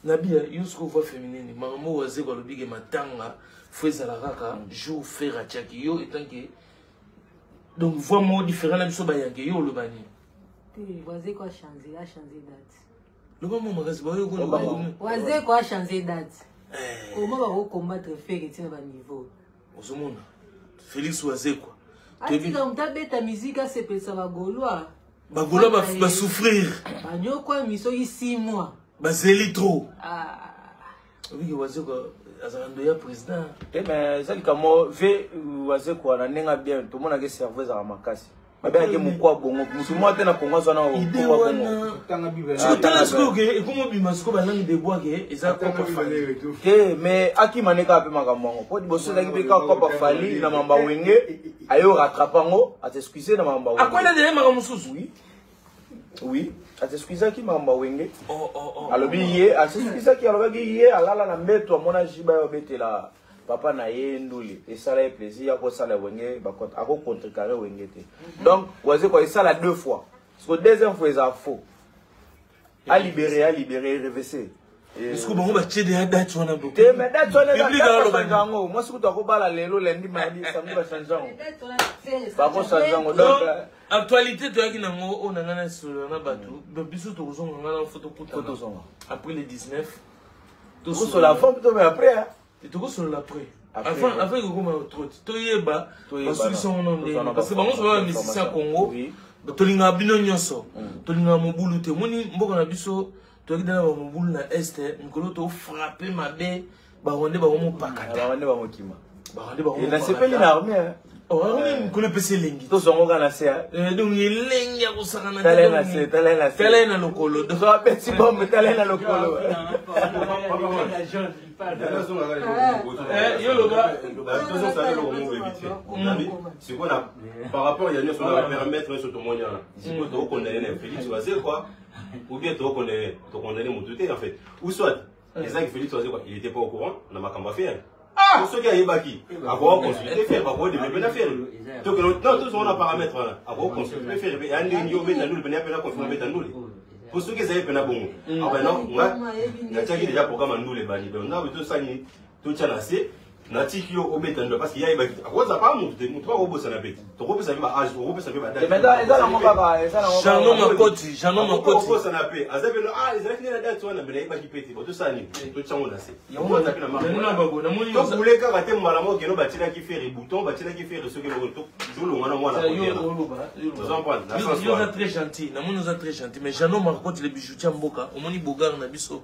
Speaker 1: Nabia yo siko voix féminine, makambo oyo Wazeko alobiki, matanga fo ezala kaka jour Ferre atiaki, yo etanke donc voix moko différent na biso bayanke, yo oloba nini?
Speaker 5: Wazeko a changé date.
Speaker 1: Loba mo makasi bayo.
Speaker 5: Wazeko a changé date. Comment bakocombattre Ferre ntina baniveau?
Speaker 1: Ozomona Félix Wazekwa.
Speaker 5: Atika moto abeta musique, asepelisa bagaulois.
Speaker 1: Bagaulois basouffrir.
Speaker 5: Banyokwami soki 6 mois.
Speaker 1: Bazeli trop. Obiki Wazekwa azalaka ndo ya président.
Speaker 2: Te, mais eza likambo ve Wazekwa na ndenge bien, tomonaki cerveau ezalaka makasi, babengaki mokwa bongo, mosu moko te na Kongo azwa na
Speaker 1: ide wana. Tala sikoyo ke ekomi obima sikoyo balangue de bois ke eza kopa Fally.
Speaker 2: Te, mais akima nde kaka mpe makambo yango, po liboso ezalaki mpe kaka kopa Fally na mamba Wenge, ayo rattrape yango, as'excuse na mamba Wenge.
Speaker 1: Akwela dele makambo mosusu.
Speaker 2: Oui, as'excusaki makambo ya Wenge. Alobi ye as'excusaki, alobaki ye alala na mbeto, amona jiba ye obetela papa na ye nduli, esala ye plaisir ya kosala Wenge, akocontrecarre Wenge te. Donc Wazekwa esala deux fois, parce que deuxième fois eza faux, alibéré, alibéré, revese.
Speaker 1: Est-ce que bango batie deya date wana?
Speaker 2: Te, mais date wana eza yango mwasi kutu akobala lelo lundi, mardi, samedi, bachange yango, bakochange yango donc.
Speaker 1: Actualité toyaki nango oyo na ngai nasolola na bato biso, tokozonga ngai na fo tokutana
Speaker 2: Tozonga.
Speaker 1: Après le 19.
Speaker 2: Tokosola avant plutôt, mais après hein.
Speaker 1: Tokosolola après.
Speaker 2: Après,
Speaker 1: avant
Speaker 2: ouais.
Speaker 1: Avant ekokoma trop, toyeba
Speaker 2: Toyeba,
Speaker 1: basolution wana
Speaker 2: tozwa
Speaker 1: ndenge
Speaker 2: na
Speaker 1: parce que bango so baba musicien ya Congo. Tolingaka bino nyonso, tolingaka mobulu te. Omoni mboka na biso, toyaki dana bamobulu na Est, mikolo tofrappe mabe, barwandais bango mopakata.
Speaker 2: Bango nde bamokima.
Speaker 1: Barwandais bango.
Speaker 2: Nasepeli na armée hein.
Speaker 1: Oyo mikolo epesi elengi.
Speaker 2: Tozongo kaka na se.
Speaker 1: Eh, donc elengi ya kosakana
Speaker 2: te. Tala na se, tala na se.
Speaker 1: Tala na lokolo.
Speaker 2: So abeti bombe, tala na lokolo.
Speaker 1: Eh, yo loba.
Speaker 6: Sikoyo na par rapport ya nyonso na permettre nyonso tomoni wana sikoyo tokokondane na Félix Wazekwa ou bien tokokondane tokondane motu te en fait ou soit ezaki Félix Wazekwa il était pas au courant na makambo ya Ferre. Ah! Soki ayebaki akoka consulter Ferre, bakoka développer na Ferre. Tokende non tozonga na paramètre wana akoka consulter Ferre mpe ya ndenge yo obeta ndule pene ya pena confirme obeta ndule po soki ezali pena bongo ah ben non nga natiaki déjà programme ya ndule ebandi donc nga tosali totya na se natiki yo obeta ndule parce que ye ayebaki te akoza pa motu te motu bakobosana mpe te tokopesa mpe ba age tokopesa mpe ba date.
Speaker 2: Eza nango kaka eza nango
Speaker 1: Jeannot Makoti, Jeannot Makoti.
Speaker 6: Okobosana mpe aza mpe ah ezalaki nde na date wana me nayebaki mpe te botosala nini totyango na se tobule kaka te mbala moko keno batielaki Ferre bouton, batielaki Ferre soki eloko tolonga na mwana.
Speaker 1: Oza très gentil, namoni oza très gentil, mais Jeannot Marcotte le bijoutier ya mboka, omoni bogar na biso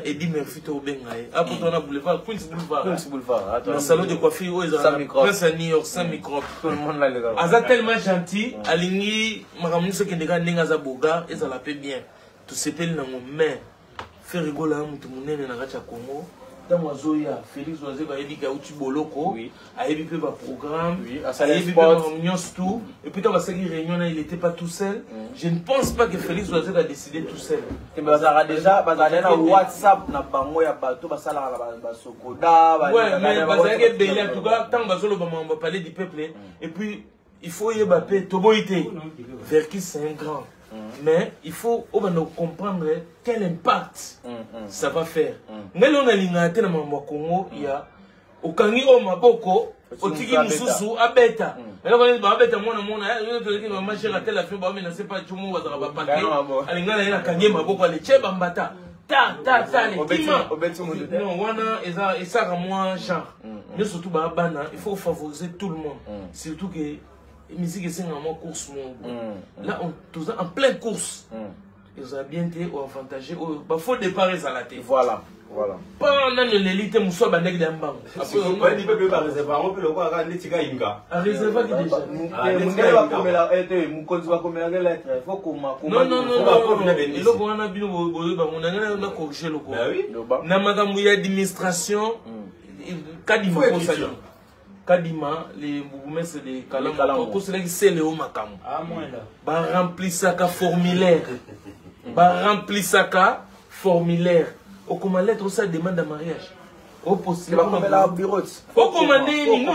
Speaker 1: Eddie Murphy to obenga ye apoto wana boulevard Queens Boulevard,
Speaker 2: Queens Boulevard
Speaker 1: na salon de coiffure oyo ezala Prince ya New York sans microbe. Aza tellement gentil, alingi makambo nyonso ekende kaka ndenge aza bogar, ezala mpe bien, tosepeli nango. Mais Ferre Gola ya moto monene na kati ya Congo, ntango azoya, Félix Wazekwa ayebi ke auti boloko, ayebi mpe baprogramme, ayebi mpe makambo nyonso tout. Et puis ntango basalaki réunion na, il était pas tout seul. Je ne pense pas que Félix Wazekwa a décidé tout seul.
Speaker 2: Bazalaka déjà, bazalaka na WhatsApp na bango ya bato basalaka na basokoda.
Speaker 1: Ouais, mais bazalaki ebele. En tout cas, ntango bazoloba makambo palais du peuple, et puis il faut yeba mpe toboyi te, Verckys c'est un grand, mais il faut obanda comprendre quel impact ça va faire. Ngai lelo nalingaka te na makambo ya Congo ya okangi oyo maboko, otiki mosusu abeta. Eloko nini babeta mwana mwana tozalaki mama chere atela avion baomenase pa cumu bazalaka bapake alinga na ye nakangi ye maboko aletie bambata ta ta ta lekima. Non, wana eza esaka mwa genre nyonso tu baa bana, il faut favoriser tout le monde, surtout que musique esengaka mwa course moko. Là on toza en pleine course, ezala bien te oavantage oyo bafaux départ ezala te.
Speaker 2: Voilà.
Speaker 1: Mpa nani eleli te, mosu abandaki da mbango.
Speaker 6: Bayedi mpe bareserve yango mpe lokola kaka neti ka inga.
Speaker 1: Areservaki déjà.
Speaker 2: Mundele bakomela te, mokonzi bakomelaka lettre, faut koma.
Speaker 1: Non, non, non, eloko wana bino boyeba ngo na ngai na corrige eloko na makambo ya administration. Kadima kosali Kadima, le bourgmestre de Kalamu, akoselaki sele o makambo baremplisaka formulaire, baremplisaka formulaire, okoma lettre, osala demande ya mariage. Okoma ndenge nini?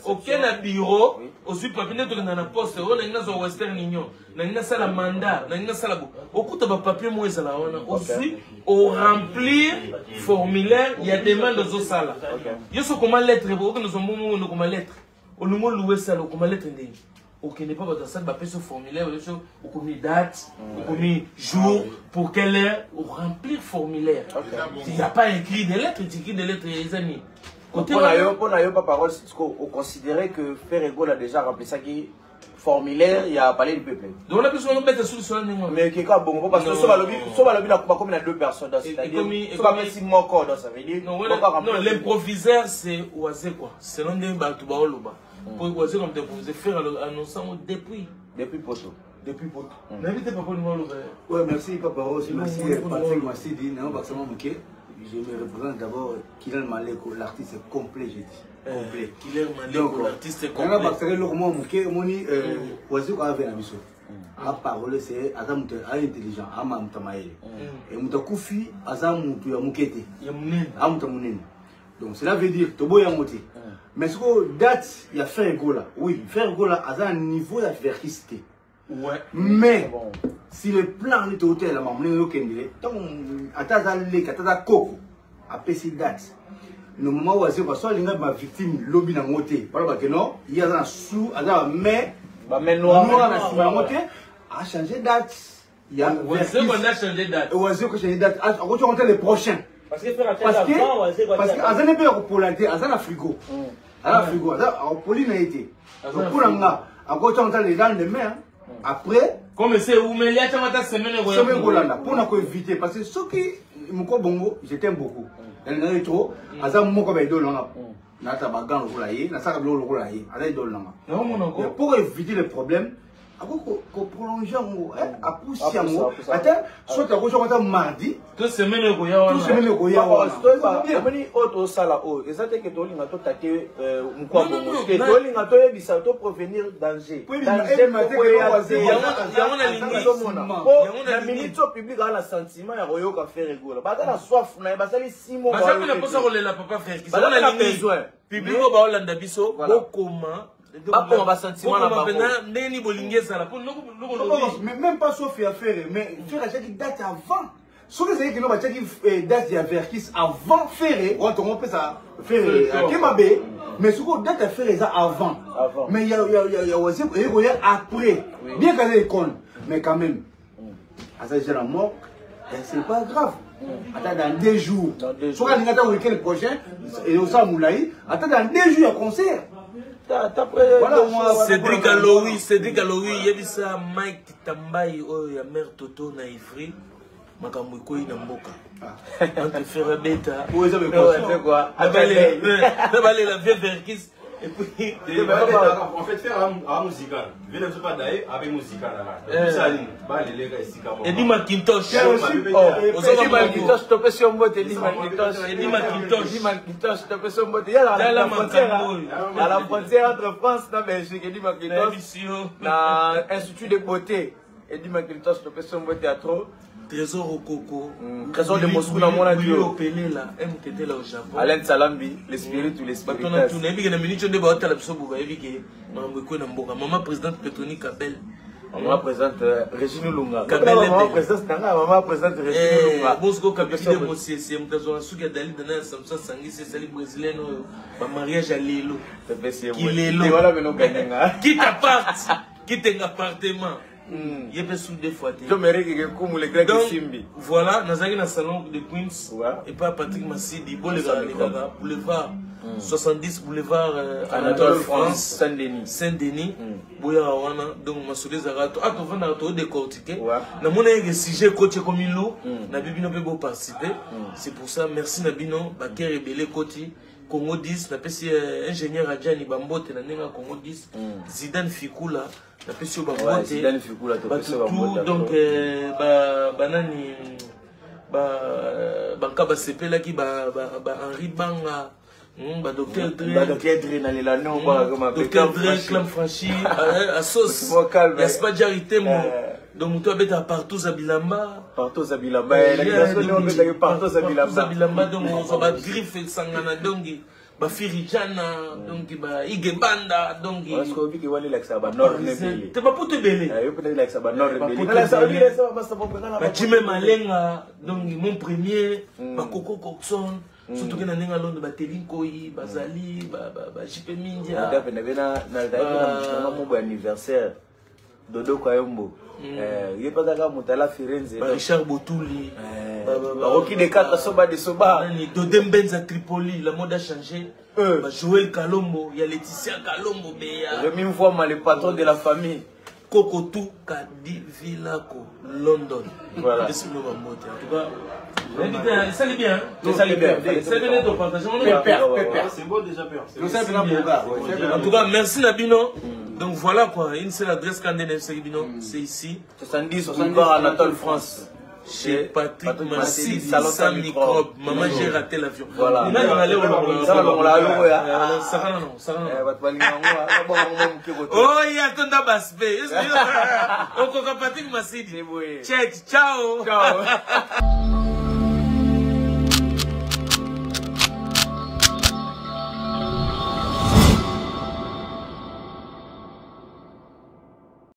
Speaker 1: Oke na bureau, ozwi papier nde tokenda na poste oyo nalingi nazwa Western Union, nalingi nasala mandat, nalingi nasala bo okuta bapapier moko ezala wana, ozwi oremplir formulaire ya demande ozosala. Yo so okoma lettre, okende ozwa mbongo, okoma lettre, olingi oluwe sala, okoma lettre ndenge okende mpa bato asali, bapesi formulaire oyo, okomi date, okomi jour, pour quelle heure, oremplir formulaire. Il y a pas écrit de lettre, écrit de lettre eza nini?
Speaker 2: Mpona yo papa Rose, oconsidéré que Ferre Gola déjà remplisaki formulaire ya palais du peuple?
Speaker 1: Donc na biso beta solution ndenge.
Speaker 2: Mais keka bongo parce que so balobi, so balobi na bakomi na deux personnes, donc c'est-à-dire so bapesi moko, donc ça veut dire
Speaker 1: non, non, l'improvisaire c'est Wazekwa selon ndenge bato baoloba, po Wazekwa moto improvisé, Ferre annonce yango depuis
Speaker 2: depuis poto.
Speaker 1: Depuis poto. Nayebi te papa olinga oloba.
Speaker 4: Ouais, merci Papa Rose, merci Patrick Massidi, Nao Baksama Mouké. Je me représente d'abord, Kylian Maleko, l'artiste complet, j'ai dit. Complet.
Speaker 1: Kylian Maleko, l'artiste complet.
Speaker 4: Nanga Baksaka loko mwa moke, omoni Wazekwa ave na biso. A parole, c'est aza moto a intelligent, ama moto mayele. Et moto akufi aza moto ya moke te.
Speaker 1: Ya monene.
Speaker 4: A moto monene. Donc cela veut dire toboya yango te. Mais sikoyo date ya Ferre Gola, oui, Ferre Gola aza na niveau ya Verckys te. Mais si le plan nde tokotelama monene oyokendele ntango ata aza leki, ata aza koko, apesi date normalement Wazekwa so alinga bavictime lobi nango te, balobake non, ye aza na su, aza bamain
Speaker 2: bamain noir
Speaker 4: na nsima yango te, achange date ya
Speaker 1: Wazekwa nde achange date.
Speaker 4: Wazekwa change date, akoki konte le prochain.
Speaker 3: Parce que faire
Speaker 4: parce que aza ne mpe ya kopola te, aza na frigo, aza na frigo, aza akopoli na ye te. Mpona nga akoki konta le lendemain après.
Speaker 1: Comme c'est umeli ata ata semaine.
Speaker 4: Semaine kolanda mpona koéviter, parce que soki moko bongo, je t'aime beaucoup, nalingaki trop, aza moko baidole wana. Nata bagan lokola ye, nasalaka biloko lokola ye, aza idole na nga. Pour éviter le problème, akoki koprolonge yango, apusi yango, ata soit akoki ata mardi,
Speaker 1: to semaine ekoya wana,
Speaker 4: to semaine ekoya wana.
Speaker 2: Omoni oyo tosala oyo eza te ke tolinga totate mokwa bongo te, tolinga toyebisa to prévenir danger. Danger
Speaker 1: yango nalingi
Speaker 2: po na minute oyo public aza na sentiment ya koyoka Ferre Gola, baza na soif na ye, basali 6 mois,
Speaker 1: baza mpe na mposa kolela papa Ferre. Baza na besoin. Public oyo baolanda biso, bokoma
Speaker 2: bakoma basentiment na bango
Speaker 1: ndenge nini bolingi ezala po
Speaker 4: mais même pas sauf ya Ferre, mais Ferre atiaki date avant. Soki ezalaki kino batiaki date ya Verkis avant Ferre, wana tongo opesa Ferre ake mabe. Mais soki date ya Ferre eza avant, mais ya Wazekwa eye koya après, bien qu'aza icône, mais quand même aza déjà na mort, c'est pas grave. Ata dans 2 jours, soki alingi ata week-end prochain, osala molai, ata dans 2 jours ya concert.
Speaker 1: Cédric Aloui, Cédric Aloui, yebisa Mike Tambai oyo ya mère Toto na Ivry, makambo ekoyi na mboka entre Ferre Beta balela vie Verkis. Et puis,
Speaker 6: en fait, faire un musical. Viens ne pas d'ailleurs avec musical là. Ça ba les gars ici comme.
Speaker 1: Eddie McIntosh.
Speaker 2: Eddie McIntosh, topesi yo mbote Eddie McIntosh.
Speaker 1: Eddie McIntosh.
Speaker 2: Eddie McIntosh, topesi yo mbote. Ya la frontière. À la frontière entre France na Belgique, Eddie McIntosh. Na Institut de beauté. Eddie McIntosh, topesi yo mbote ya trop.
Speaker 1: Trésor Okoko,
Speaker 2: Trésor de Moscou na mona
Speaker 1: dio. Opelela MTT la au Japon.
Speaker 2: Alain Salambi, l'esprit ou l'esprit.
Speaker 1: Batona tuna yebi ke na minute nde ba tala biso boba yebi ke makambo ekoyi na mboka. Maman présidente Petroni Kabel.
Speaker 2: Maman présidente Régine Lunga.
Speaker 1: Kabel
Speaker 2: maman présidente nanga, maman présidente Régine Lunga.
Speaker 1: Bosco Kabili de Mosiese, mutazo suki ya Dalida na Samson Sangisi esali brésilien oyo ba mariage ya lelo.
Speaker 2: Kilelo. Voilà beno gagnanga.
Speaker 1: Quitte appart, quitte appartement. Ye mpe su deux fois te.
Speaker 2: Donc
Speaker 1: voilà, nazalaki na salon de Queens epai Patrick Masidi, bolekaka lekaka boulevard 70, boulevard Anatole France,
Speaker 2: Saint-Denis,
Speaker 1: Saint-Denis, boyaka wana. Donc masolo ezalaka to tovandaka todécortique, namona yeke sujet ekoti ekomi lourd, nabi bino mpe boparticipe. C'est pour ça, merci na bino bakere ebele ekoti Congo 10, napesi ingénieur Adjani bambote na ndenge ya Congo 10, Zidane Fikula, napesi yo bambote, bato tout. Donc banani banka basepelaki, ba Henri Banga, ba Docteur
Speaker 2: Dre,
Speaker 1: Docteur Dre, Clam Franchi, Asos ya Spadjari Temo. Donc moto abetaka partout za bilamba,
Speaker 2: partout za bilamba,
Speaker 1: partout za bilamba. Donc ozwa bagriffe esangana, donc bafirijana, donc baigebanda, donc te baputu ebele, bajime malenga, donc mon premier, bakoko Coxon, surtout ke na ndenge alondo bateli nkoi bazali bajipe mindia.
Speaker 2: Mobo anniversaire Dodo Kayombo, ye mpe azalaka moto ala Firenze.
Speaker 1: Richard Botuli,
Speaker 2: baroki de 4 soba de soba.
Speaker 1: Dode Mbenza Tripoli, la mode a changé. Ba Joël Kalombo ya Laetitia Kalombo Beya,
Speaker 2: Remy Mvwama, le patron de la famille.
Speaker 1: Kokotu Kadi Vilako London.
Speaker 2: Voilà.
Speaker 1: En tout cas, esali bien.
Speaker 2: Esali bien.
Speaker 1: Esali bien topartage.
Speaker 6: C'est bon déjà, père.
Speaker 1: En tout cas, merci na bino. Donc voilà quoi, une seule adresse quand bino, c'est ici.
Speaker 2: 70 boulevard Anatole France.
Speaker 1: Chez Patrick Massidi, sans microbe. Maman, j'ai raté l'avion.
Speaker 2: Voilà.
Speaker 1: Oh, il y a ton baspe. Okoka Patrick Massidi. Check. Ciao.
Speaker 2: Ciao.